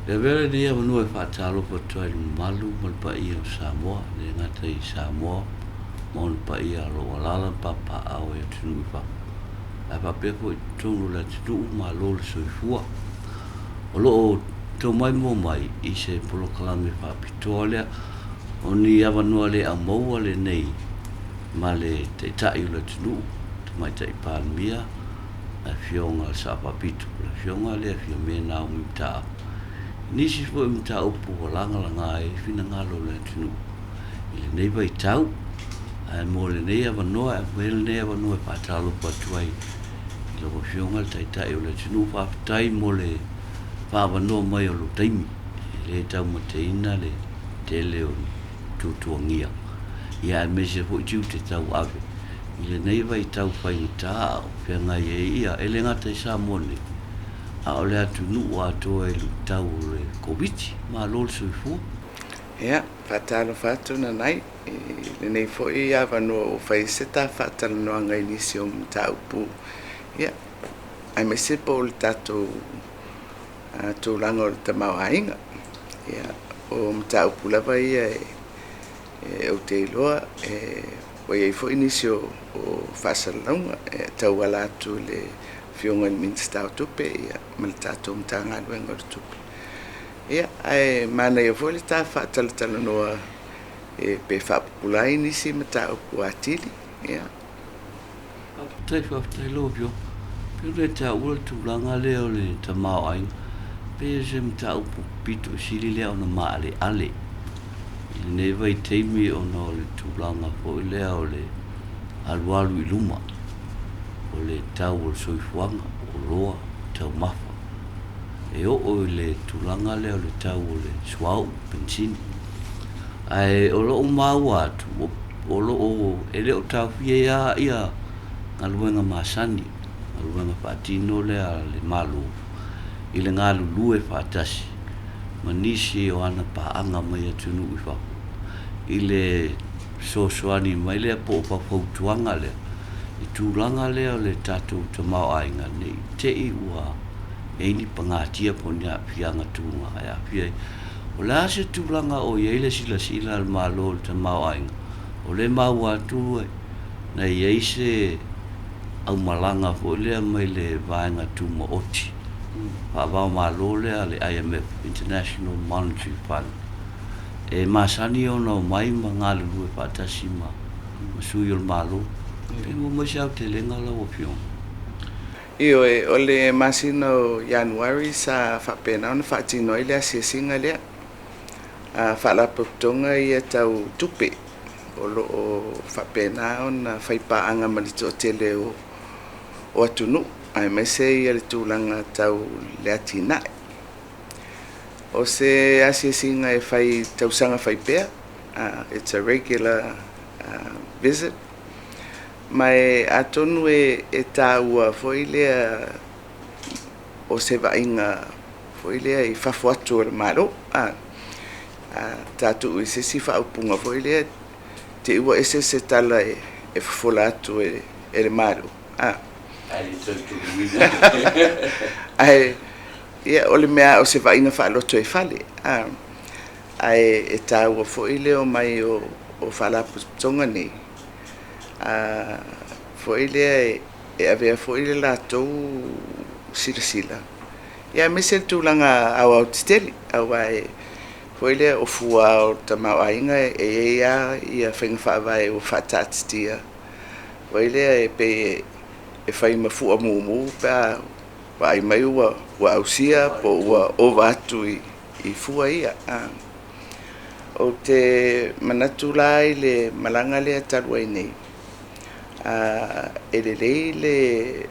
E avea lenei avanoa e faatalofa atu ai i le mamalu ma le paia o Samoa, e le gata i Samoa ma ona paia o lo o alaala ma papaaao i atunuu i fafo, ae faapea foi i totonu o le atunuu, malo le soifua. O lo o tou maimoa mai i se polokalame faapitoa lea, o ni avanoa le aumaua lenei ma le Taitai o le atunuu, Tamaitai Palemia, le Afioga i le Sao Faapito, le Afioga lea Fiame Naomi Mataafa. I nisi foi o mataupu ua lagalaga ai finagalo o le atunuu i lenei vaitau, ae mo lenei avanoa, e avea lenei avanoa e faatalofa atu ai i lau Afioga i le Taitai o le atunuu. Faafetai mo le faaavanoa mai o lou taimi, e le taumateina le tele o ni tuatuagia, ia aemaise foi tiute tauave i lenei vaitau faigata a o feagai ai ia, e le gata i Samoa nei, a o le atunuu atoa i luitau o le Koviti. Malo le soifua. Ia, faatalofa atu Nanai i lenei foi avanoa ua fai ai se ta faatalanoaga i nisi o mataupu, ia, aemaise po o le tatou tulaga o le tamaoaiga. Ia, o mataupu lava ia e ou te iloa e ua i ai foi nisi o faasalalauga e tauala atu i le Afioga i le Minisita o Tupe ma le tatou Matagaluega o le Tupe. Ia, ae manaia foi le ta faatalatalanoa pe faapupula ai nisi mataupu atili. Ia. Faafetai, faafetai lau Afioga. Pei ona e taua le tulaga lea o le tamaoaiga, pei o se mataupu pito i sili lea ona maaleale i lenei vaitaimi ona o le tulaga foi lea o le alualu i luma o le tau o le soifuaga, o oloa, taumafa. E oo i le tulaga lea o le tau o le suauu, penisini. Ae o lou maua atu, o lo o, e le o taofia ai lava galuega masani, galuega faatino lea a le Malo i le galulue faatasi ma nisi o ana paaga mai atunuu i fafo i le fesoasoani mai lea po o faufautuaga lea i tulaga lea o le tatou tamaoaiga ne i te i ua i ai ni pagatia po o ni aafiaga tuga e aafia ai. O le a se tulaga o i ai le silasila a le Malo i le tamaoaiga? O lea e maua atu na i ai se aumalaga foi lea mai le vaega tumaoti faava-o-Malo lea a le IMF, International Monetary Fund, e masani ona omai ma galulue faatasi ma sui o le Malo. Pe maua mai se aotelega lau Afioga? Ioe, o le masina o Ianuari sa faapena ona faatino ai le asiasiga lea. A faalapotopotoga ia tau tupe o lo o faapena ona faipaaga ma le toatele o atunuu, aemaise ia le tulaga tau le atinae. O se asiasiga e fai tausaga fai pea, it's a regular visit, ma e atonu e taua foi lea o se vaaiga foi lea i fafo atu o le Malo. A tatou i se isi faaupuga foi lea, te i ua ese se tala e fofola atu e le Malo. Ae ia, o le mea o se vaaiga faaloto e fale. Ae e taua foi le omai o faalapotopotoga nei, foi lea e avea foi le latou silasila, ia aemaise le tulaga aoaotetele, aua e foi lea o fua o le tamaoaiga e i ai lava ia faiga faavae ua faataatitia foi lea e pei e fai ma fua mumu pe a vaai mai ua ausia po ua ova atu i fua ia. Ou te manatu la i le malaga lea talu ai nei, e lelei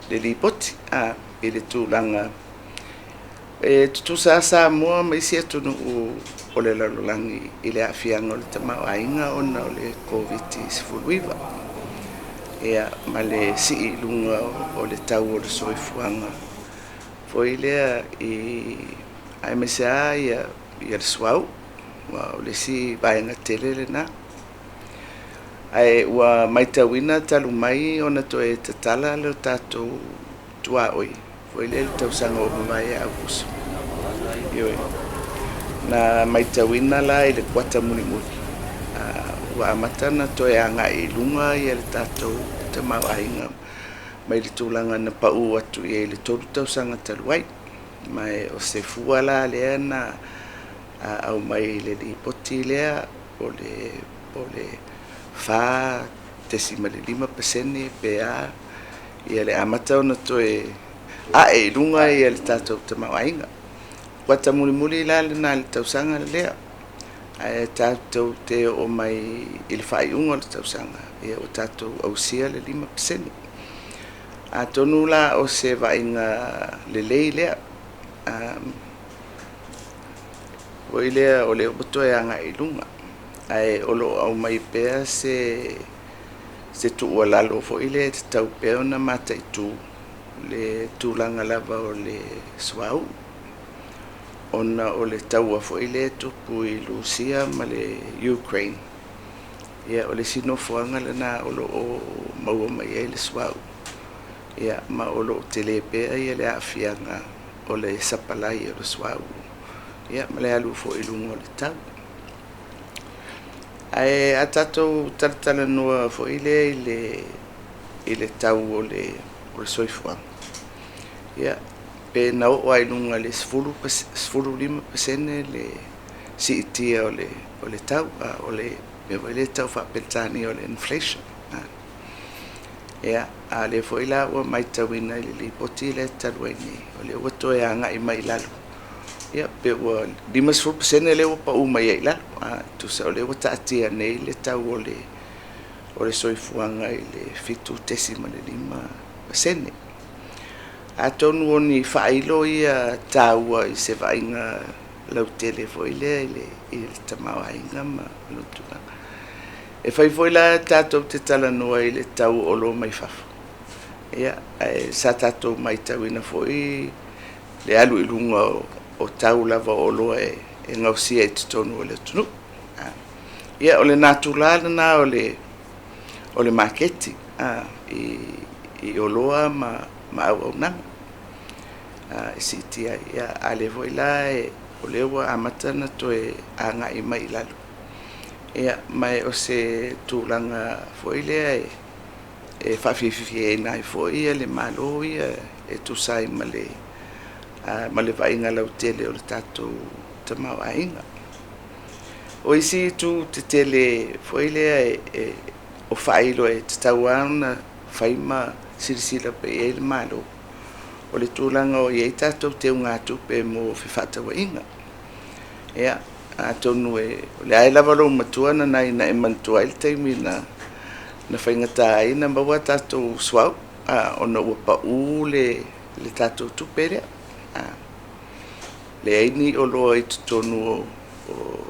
le lipoti i le tulaga e tutusa Samoa ma isi atunuu o le lalolagi i le aafiaga o le tamaoaiga ona o le Koviti-19, ia, ma le sii i luga o le tau o le soifuaga foi lea i aemaise lava ia le suauu, aua o le isi vaega tele lena. Ae ua matauina talu mai ona toe tatala le tatou tuaoi foi lea i le tausaga ua mavae ia Aokuso. Ioe. Na matauina la i le kuata mulimuli, ua amata ona toe agai i luga le tatou tamaoaiga mai le tulaga na pau atu i ai i le 3 tausaga talu ai. Ma o se fua la lea na aumai i le lipoti lea o le 4.5% pe a ia le amata ona toe ae i luga le tatou tamaoaiga. Kuata mulimuli la lena i le tausaga lea, ae tatou te oo mai i le faaiuga o le tausaga, ia ua tatou ausia le 5%. Atonu la o se vaaiga lelei lea, foi lea o lea ua toe agai i luga, ae o lo o aumai pea se tuualalo foi lea e tatau pea ona mataitu le tulaga lava o le suauu, ona o le taua foi lea e tupu i Rusia ma le Ukraine. Ia o le isi nofoaga lena o lo o maua mai ai le suauu, ia ma o lo o tele pea le aafiaga o le sapalai o le suauu, ia ma le alu foi i luga o le tau. Ae a tatou talatalanoa foi lea i le tau o le soifuaga, ia pe na oo lava i luga i le 15% le siitia o le tau, o le mea foi lea e tau faa-Peretania o le inflation. Ia, a o lea foi la ua matauina i le lipoti lea talu ai nei, o lea ua toe agai mai i lalo, ia pe ua 50% lea ua pau mai ai i lalo. Tusa o lea ua taatia nei le tau o le soifuaga i le 7.5%. Atonu o ni faailo ia taua i se vaaiga lautele foi lea i le tamaoaiga ma le tulaga. E fai foi la tatou te talanoa i le tau o oloa mai fafo, ia, ae sa tatou matauina foi le alu i luga o tau lava o oloa e gaosia i totonu o le atunuu. Ia, o le natura lena o le maketi i oloa ma auaunaga e siitia ai. A o lea foi la o lea ua amata ona toe agai mai i lalo, ia, ma o se tulaga foi lea e faafiafiaina ai foi le Malo ia e tusa ai ma le vaaiga lautele o le tatou tamaoaiga. O isi itu tetele foi lea o faailo e tatau lava ona fai ma silasila pea i ai le Malo, o le tulaga o i ai tatou teugatupe mo fefaatauaiga. Ia, atonu o lea e lava lou matua na ina e manatua ai le taimi na faigata ai ona maua tatou suauu, ona ua pau le tatou tupe lea. Leai ni oloa i totonu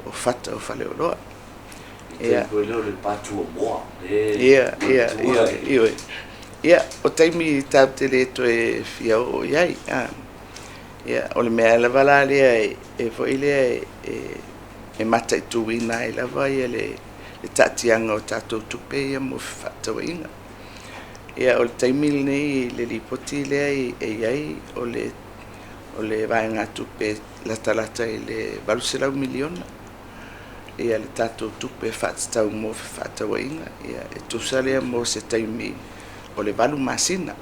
o fata o faleoloa. Ia, ia, ia, o taimi tatou te le toe fia oo i ai. Ia, o le mea lava la lea e foi lea e mataituina ai lava le taatiaga o tatou tupe ia mo fefaatauaiga. Ia, o le taimi lenei i le lipoti lea e i ai o le vaegatupe latalata i le $800 miliona. Ia le tatou tupe faatatau mo fefaatauaiga, ia e tusa lea mo se taimi o le 8 masina.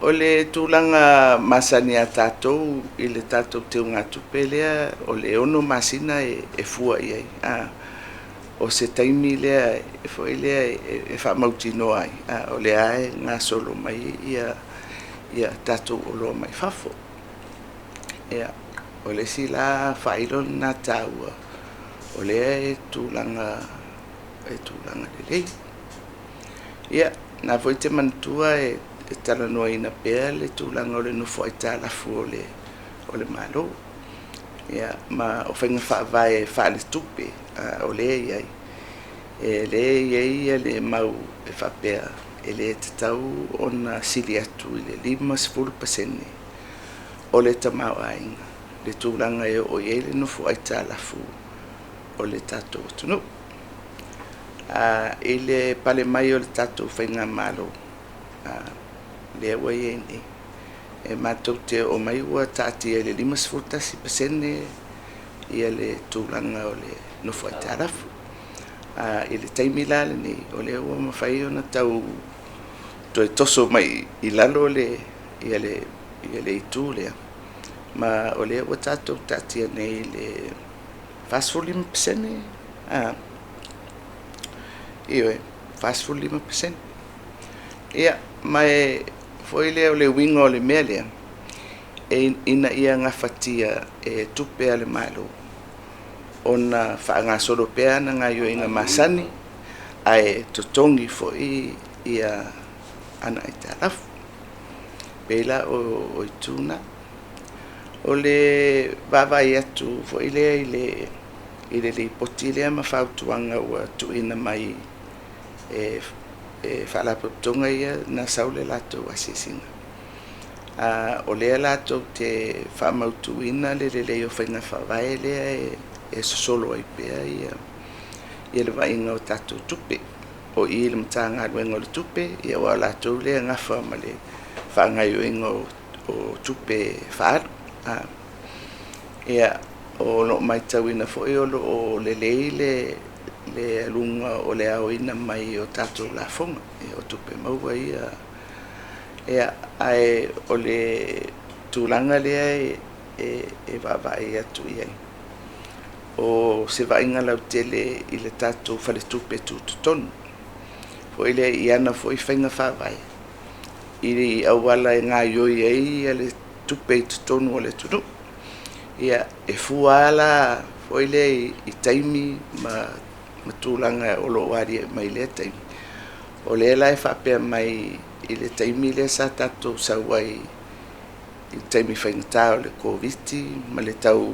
O le tulaga masani a tatou i le tatou teugatupe lea, o le 6 masina e fua i ai. O se taimi lea e foi lea e faamautinoa ai, o lea e gasolo mai ia tatou oloa mai fafo. Ia, o le isi la faailo lena taua, o lea e tulaga lelei. Ia, na foi te manatua e talanoaina pea le tulaga o le nofo aitalafu o le Malo. Ia, ma o faiga faavae faaletupe o lea e i ai, e lea e i ai le mau e faapea e le tatau ona sili atu i le 50% o le tamaoaiga, le tulaga e oo i ai le nofo aitalafu o le tatou atunuu. I le pale mai o le tatou faigamalo, lea ua i ai nei, e matou te oo mai ua taatia i le 51% ia le tulaga o le nofo aitalafu. I le taimi la lenei, o lea ua mafai ona tau toe toso mai i lalo le ia le ia le itu lea, ma o lea ua tatou taatia nei i le 45%, ioe, 45%. Ia, ma e foi lea o le uiga o le mea lea, e ina ia gafatia e tupe a le Malo ona faagasolo pea ana gaoioiga masani ae totogi foi ia ana aitalafu. Pei la o itu na. O le vaavaai atu foi lea i le lipoti lea ma fautuaga ua tuuina mai e faalapotopotoga ia na sau le latou asiasiga. O lea latou te faamautuina le lelei o faiga faavae lea e sosolo ai pea ia le vaaiga o tatou tupe. O i i le Matagaluega o le Tupe, ia aua o latou lea e nafa ma le faagaoioiga o tupe faaalu. Ia, o lo o matauina foi o lo o lelei le aluga o le aoina mai o tatou lafoga, o tupe maua ia. Ia, ae o le tulaga lea e vaavaai atu i ai, o se vaaiga lautele i le tatou faletupe tutotonu. Foi lea i ana foi faiga faavae, i auala e gaoioi ai le tupe i totonu o le atunuu. Ia, e fua lava la foi lea i taimi ma tulaga o lo o aliae mai i lea taimi. O lea la e faapea mai i le taimi lea sa tatou sau ai i le taimi faigata o le Koviti ma le tau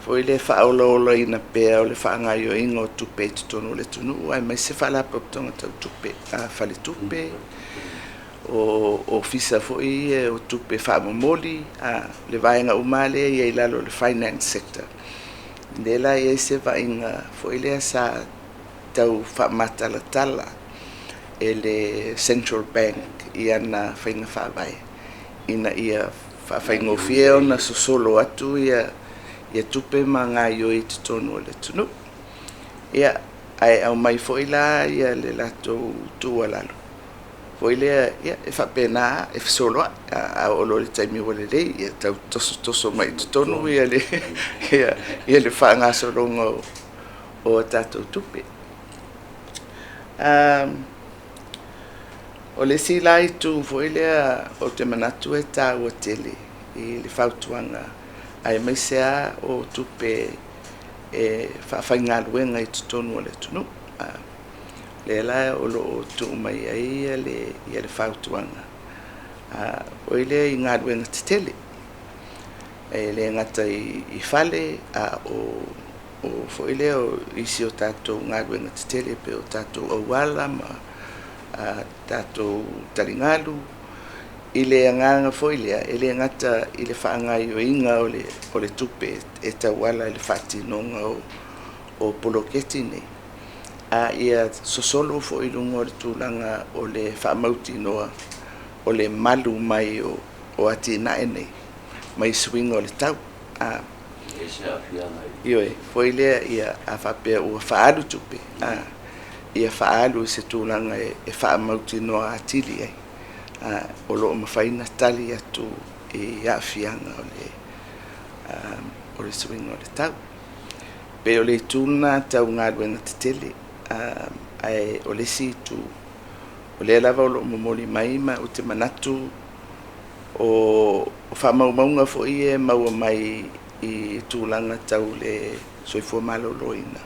foi lea faaolaolaina pea o le faagaoioiga o tupe i totonu o le atunuu aemaise faalapotopotoga tau tupe, faletupe, o ofisa foi ia o tupe faamomoli, le vaega uma lea e i ai i lalo o le finance sector. Lea la e i ai se vaaiga foi lea sa tau faamatalatala e le Central Bank i ana faiga faavae ina ia faafaigofie ona sosolo atu ia tupe ma gaoioi i totonu o le atunuu. Ia, ae aumai foi la ia le latou tuualalo foi lea, ia, e faapena, e fesoloai, a oo loa i le taimi ua lelei, ia tau tosotoso mai i totonu ia le faagasologa o a tatou tupe. O le isi la itu foi lea ou te manatu e taua tele i le fautuaga aemaise lava o tupe e faafaigaluega i totonu o le atunuu. Lea la o lo o tuu mai ai le fautuaga foi lea i galuega tetele. E le gata i fale, a o foi lea o isi o tatou galuega tetele pei o tatou auala ma tatou taligalu, i le agaga foi lea, e le gata i le faagaoioiga o le tupe e tauala i le faatinoga o poloketi nei, a ia sosolo foi i luga o le tulaga o le faamautinoa o le malu mai o atinae nei mai suiga o le tau. Ioe, foi lea ia a faapea ua faaalu tupe, ia faaalu i se tulaga e faamautinoa atili ai o lo o mafai ona tali atu i aafiaga o le suiga o le tau. Pei o le itu lena tau galuega tetele, ae o le isi itu, o lea lava o lo o momoli mai ma ou te manatu o faamaumauga foi ia e maua mai i tulaga tau le soifua maloloina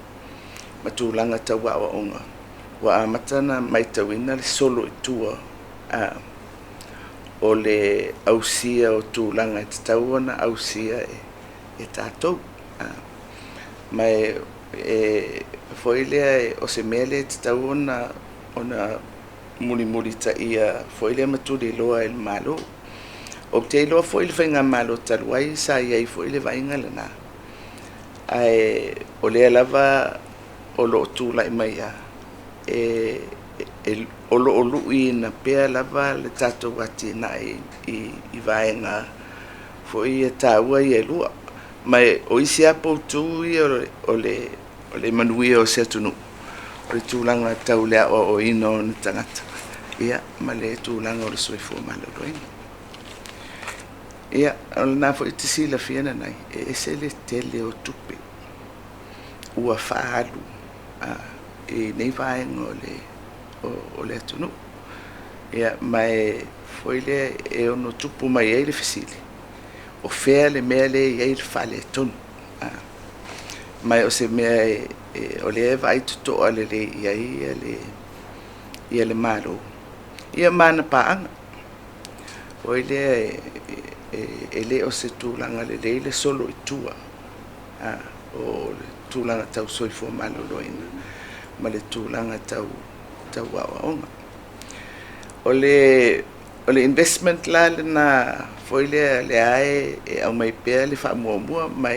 ma tulaga tau aoaoga, ua amata ona matauina le solo i tua o le ausia o tulaga e tatau ona ausia e tatou. Ma e foi lea o se mea lea e tatau ona mulimulitaia foi lea ma tuliloa e le Malo. Ou te iloa foi le faigamalo talu ai sa i ai foi le vaaiga lena, ae o lea lava o lo o tulai mai lava, o lo o luiina pea lava le tatou atinae i vaega foi ia taua ia e lua. Ma o isi lava poutu ia o le manuia o se atunuu, o le tulaga tau le aoaoina o ona tagata, ia ma le tulaga o le soifua maloloina. Ia, o lena foi e te silafia Nanai, e ese le tele o tupe ua faaalu i nei vaega o le atunuu. Ia, ma e foi lea e ono tupu mai ai le fesili, o fea le mea lea e i ai le faaletonu. Ma o se mea o lea e vaai totoa lelei i ai ia le Malo, ia ma ana paaga. Foi lea e le o se tulaga lelei le solo i tua o le tulaga tau soifua maloloina ma le tulaga tau aoaoga. O le investment la lena foi lea lea e aumai pea le faamuamua, ma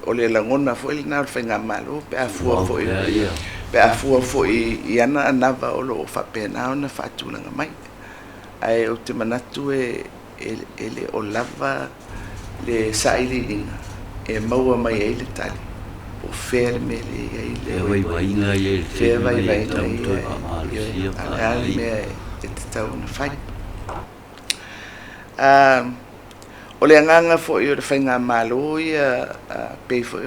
o le lagona foi lena o le faigamalo pe a fua foi, pe a fua foi i ana anava o lo o faapena ona faatulaga mai. Ae ou te manatu e le o lava le sailiiliga e maua mai ai le tali po o fea le mea lea e i ai le vaivaiga ia i le fea taimi nei e vaivaiga tatau ona toe ia, faamalosia a o le a le faalelei. mea e tatau ona fai. O le agaga foi o le faigamalo ia pei foi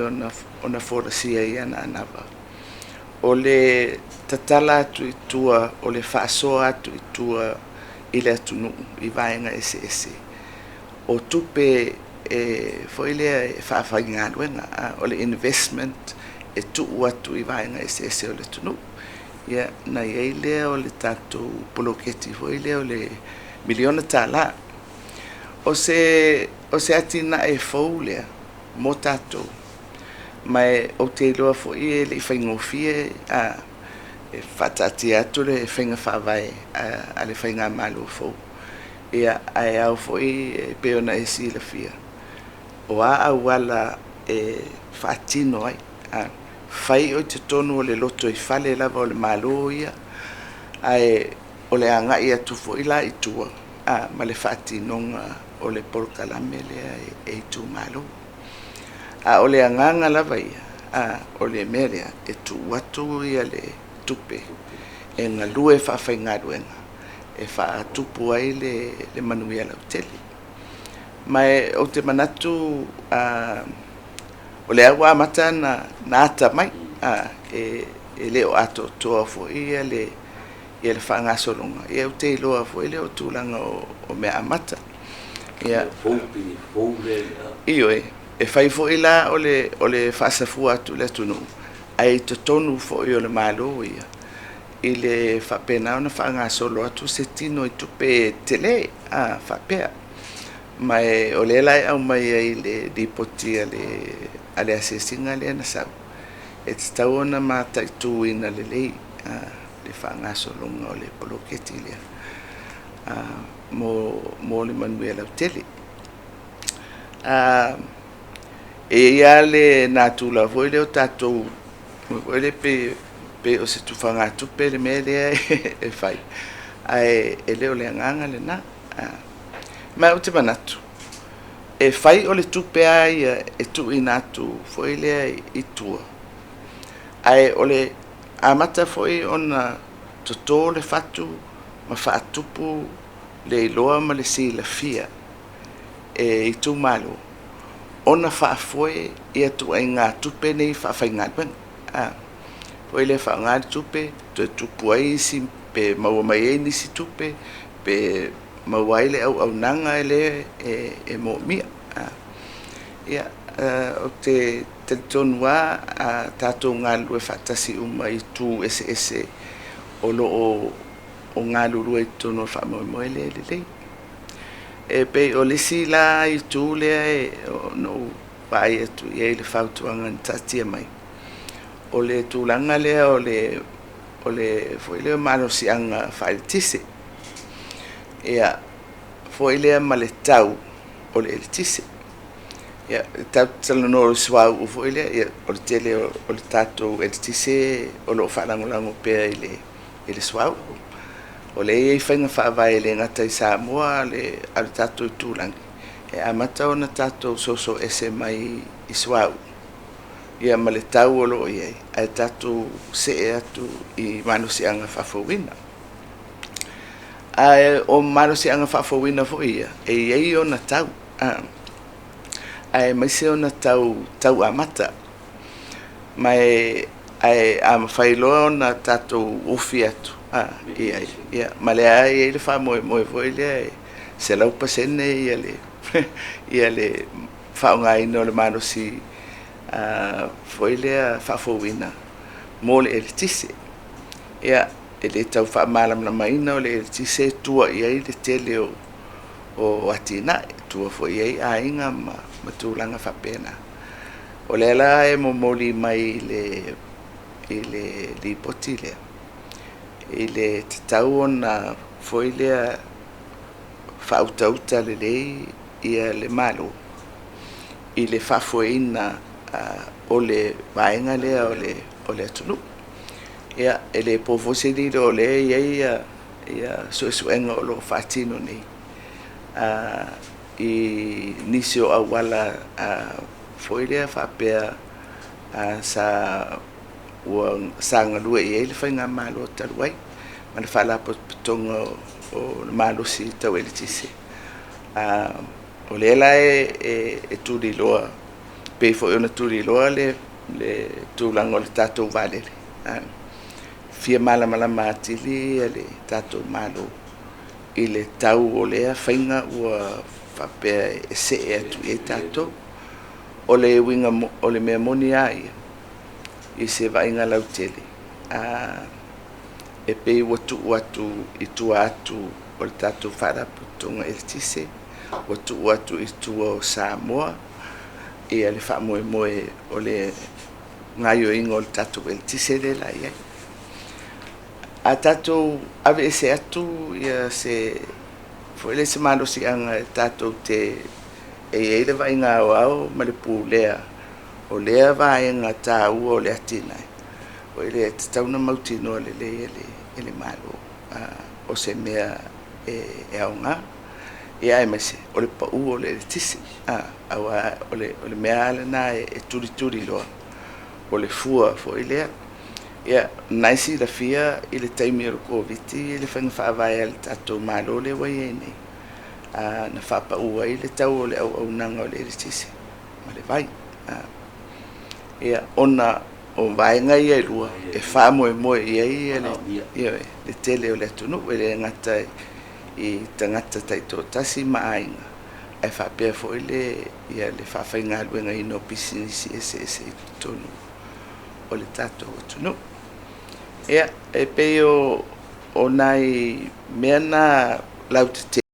ona folasia i ana anava, o le tatala atu i tua, o le faasoa atu i tua i le atunuu i vaega eseese o tupe e foi lea e faafaigaluega, o le investment e tuu atu i vaega eseese o le atunuu. Ia, na i ai lea o le tatou poloketi foi lea o le miliona tala. O se atinae fou lea mo tatou, ma ou te iloa foi e le i faigofie e faataatia atu le faiga faavae a le faigamalo fou. Ia, ae ao foi e pei ona e silafia, o a auala e faatino ai. Fai o i totonu o le lotoifale lava o le Malo ia, ae o le agai atu foi la i tua ma le faatinoga o le polokalame lea e itumalo. A o le agaga lava ia, o le mea lea e tuu atu ia le tupe e galue faafaigaluega e faatupu ai le manuia lautele. Ma ou te manatu o lea ua amata na ata mai, e le o atoatoa foi ia le faagasologa. Ia ou te iloa foi lea o tulaga o mea amata. Ia, Fou pei e fou lea. Ioe, e fai foi la o le faasafua atu i le atunuu, ae i totonu foi o le Malo ia, i le faapena ona faagasolo atu se tino i tupe tele faapea. Ma o lea la e aumai ai le lipoti a le asiasiga lea na sau, e tatau ona mataituina lelei le faagasologa o le poloketi lea mo le manuia lautele. E i ai lava le natura foi lea o tatou, foi lea pei o se tufagatupe le mea lea e fai, ae e le o le agaga lena. Ma ou te manatu, e fai o le tupe lava ia e tuuina atu foi lea i tua, ae o le amata foi ona toto le fatu ma faatupu le iloa ma le silafia e itumalo, ona faafoe ia ituaiga tupe nei faafaigaluega. Foi lea faaaoga le tupe, toe tupu ai isi, pe maua mai ai nisi tupe, pe maua ai le auaunaga lea e moomia. Ia, ou te talitonu lava tatou galulue faatasi uma i itu eseese o lo o galulue i totonu o le faamoemoe lea e lelei. E pei o le isi la itu lea na ou vaai atu i ai i le fautuaga na taatia mai, o le tulaga lea o le foi lea malosiaga faaeletise. Ia, foi lea ma le tau o le eletise. Ia, e tatou te talanoa i le suauu foi lea, ia, o le tele o le tatou eletise o lo o faalagolago pea i le suauu. O lea e i ai faiga faavae e le gata i Samoa a o le tatou itulagi, e amata ona tatou soso ese mai i suauu ia ma le tau o loo iai ae tatou see atu i malosiaga faafouina. Ae o malosiaga faafouina foi ia e iai ona tau aemaise ona tau tau amata ma e ae a mafai loa ona tatou ofi atu i ai ia ma lea e iai le faamoemoe foi lea e 100% ia le ia le faaaogaina o le malosi foi lea faafouina mo le eletise. Ia e le tau faamalamalamaina o le eletise e tua i ai le tele o atinae, tua foi i ai aiga ma tulaga faapena. O lea la e momoli mai i le lipoti lea i le tatau ona foi lea faautauta lelei ia le Malo i le faafoeina o le vaega lea o le atunuu. Ia e le po foi se lilo o lea e i ai ia suesuega o lo o faatino nei i nisi o auala foi lea faapea sa ua sa galue i ai le faigamalo talu ai ma le Faalapotopotoga o le Malosi Tau Eletise. O lea la e tuliloa pei foi ona tuliloa le tulaga o le tatou vaalele, fia malamalama atili le tatou Malo i le tau o lea faiga ua faapea e see atu i ai tatou. O le uiga o le mea moni lava ia i se vaaiga lautele, e pei ua tuu atu i tua atu o le tatou Faalapotopotoga Eletise, ua tuu atu i tua o Samoa ia le faamoemoe o le gaoioiga o le tatou eletise lea o le a i ai. A tatou aveese atu ia se foi lea se malosiaga e tatou te e i ai le vaaiga aoao ma le pulea o lea vaega taua o le atinae, foi lea e tatau ona mautinoa lelei e le Malo o se mea e aoga, ia aemaise o le pau o le eletise, aua o le mea lava lena e tulituliloa o le fua foi lea. Ia o lena e silafia i le taimi o le Koviti le faiga faavae a le tatou Malo lea ua i ai nei, na faapau ai le tau o le auaunaga o le eletise ma le vai. Ia ona o vaega ia e lua e faamoemoe i ai le tele o le atunuu, e le gata i tagata taitoatasi ma aiga, ae faapea foi le faafaigaluegaina o pisinisi eseese i totonu o le tatou atunuu. Ia, e pei o nai mea na lautetele.